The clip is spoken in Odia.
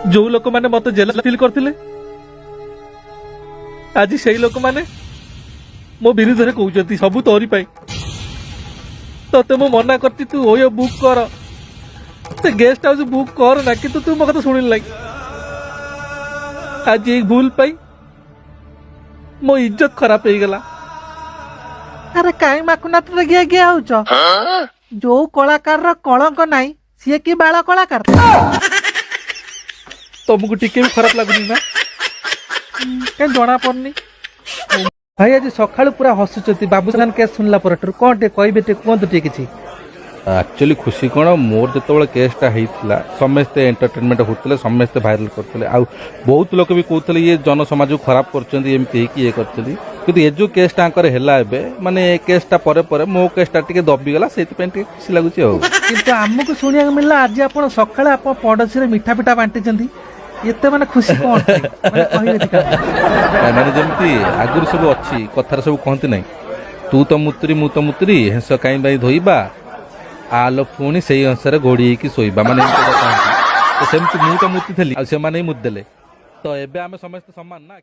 ଯୋଉ ଲୋକମାନେ ମତେ ଜେଲସ୍ ଫିଲ୍ କରିଥିଲେ, ଆଜି ସେଇ ଲୋକମାନେ ମୋ ବିରୁଦ୍ଧରେ କହୁଛନ୍ତି, ସବୁ ତୋରି ପାଇଁ। ତତେ ମୁଁ ମନା କରିଛି, ତୁ ଓୟୋ ବୁକ୍ କର, ସେ ଗେଷ୍ଟ ହାଉସ୍ ବୁକ୍ କର ନା, କିନ୍ତୁ ତୁ ମୋ କଥା ଶୁଣିଲୁ ନାହିଁ। ଆଜି ଏଇ ଭୁଲ ପାଇଁ ମୋ ଇଜ୍ଜତ ଖରାପ ହେଇଗଲା। ଆରେ, କାଇଁ ମାକୁନାଟରେ ଗିଆ ଗିଆ ହଉଛ? ଯୋଉ କଳାକାରର କଳଙ୍କ ନାହିଁ, ସିଏ କି ବାଳ କଳାକାର? ତମକୁ ଟିକେ ବି ଖରାପ ଲାଗୁନି ନା? କାଇଁ, ଜଣା ପଡୁନି। ଭାଇ, ଆଜି ସକାଳୁ ପୁରା ହସୁଛନ୍ତି ବାବୁସାନ କେସ୍ ଶୁଣିଲା ପରଠାରୁ। କଣ ଟିକେ କହିବେ? ଟିକେ କୁହନ୍ତୁ ଟିକେ କିଛି। ଆକ୍ଚୁଆଲି ଖୁସି କ'ଣ, ମୋର ଯେତେବେଳେ କେସ୍ଟା ହେଇଥିଲା, ସମସ୍ତେ ଏଣ୍ଟରଟେନମେଣ୍ଟ ହେଉଥିଲେ, ସମସ୍ତେ ଭାଇରାଲ କରୁଥିଲେ ଆଉ ବହୁତ ଲୋକ ବି କହୁଥିଲେ, ଇଏ ଜନସମାଜକୁ ଖରାପ କରୁଛନ୍ତି, ଏମିତି ହେଇକି ଇଏ କରିଛନ୍ତି। କିନ୍ତୁ ଏ ଯେଉଁ କେସ୍ଟା ଆଙ୍କର ହେଲା ଏବେ, ମାନେ ଏ କେସ୍ଟା ପରେ ପରେ ମୋ କେସ୍ଟା ଟିକେ ଦବିଗଲା, ସେଇଥିପାଇଁ ଟିକେ ଖୁସି ଲାଗୁଛି ଆଉ। କିନ୍ତୁ ଆମକୁ ଶୁଣିବାକୁ ମିଳିଲା, ଆଜି ଆପଣ ସକାଳେ ଆପଣ ପଡୋଶୀରେ ମିଠା ପିଠା ବାଣ୍ଟିଛନ୍ତି। ଏତେ ମାନେ ଖୁସି କଣ ପାଇଁ? ମାନେ କହିବେ ଟିକେ? ମାନେ ଯେମିତି ଆଗରୁ ସବୁ ଅଛି, କଥାରେ ସବୁ କହନ୍ତି ନାହିଁ, ତୁ ତ ମୁତୁରି, ମୁଁ ତ ମୁତୁରି, ହେଁସ କାଇଁ ବାଇ ଧୋଇବା, ଆଲୋ ପୁଣି ସେଇ ହଂସରେ ଘୋଡ଼ି ହେଇକି ଶୋଇବା। ମାନେ ଏମିତି ଗୋଟେ କହନ୍ତି ତ, ସେମିତି ମୁଁ ତ ମୁତି ଥିଲି ଆଉ ସେମାନେ ହିଁ ମୁତି ଦେଲେ। ତ ଏବେ ଆମେ ସମସ୍ତେ ସମାନ ନା।